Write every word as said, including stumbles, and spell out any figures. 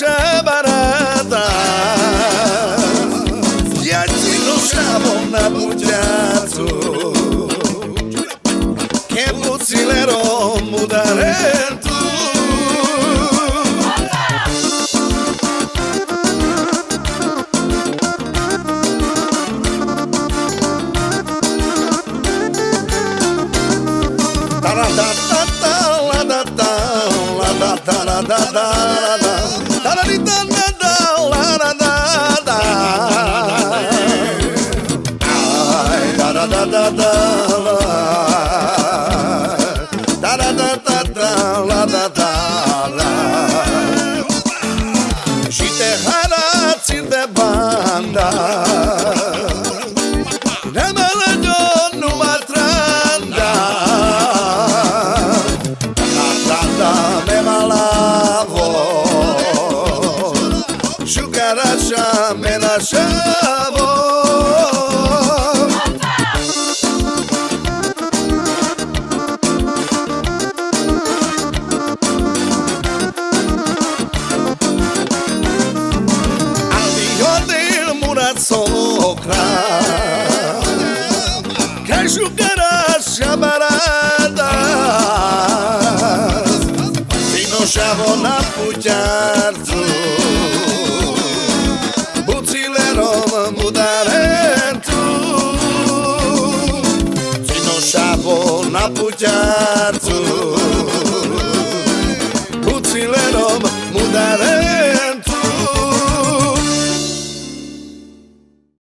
šabarada, ja txino šavo na bućarcu, ke bucilerom udaren tu. Ši te hara cir de banda, nemala džonu matranda, matranda me malavo, šukaraša me našavo. Al bi odil Murat so kraj, kraj šukaraš šabaradas, txino šavo na bućarcu, bucilerom udaren tu. Txino šavo na bućarcu, bucilerom udaren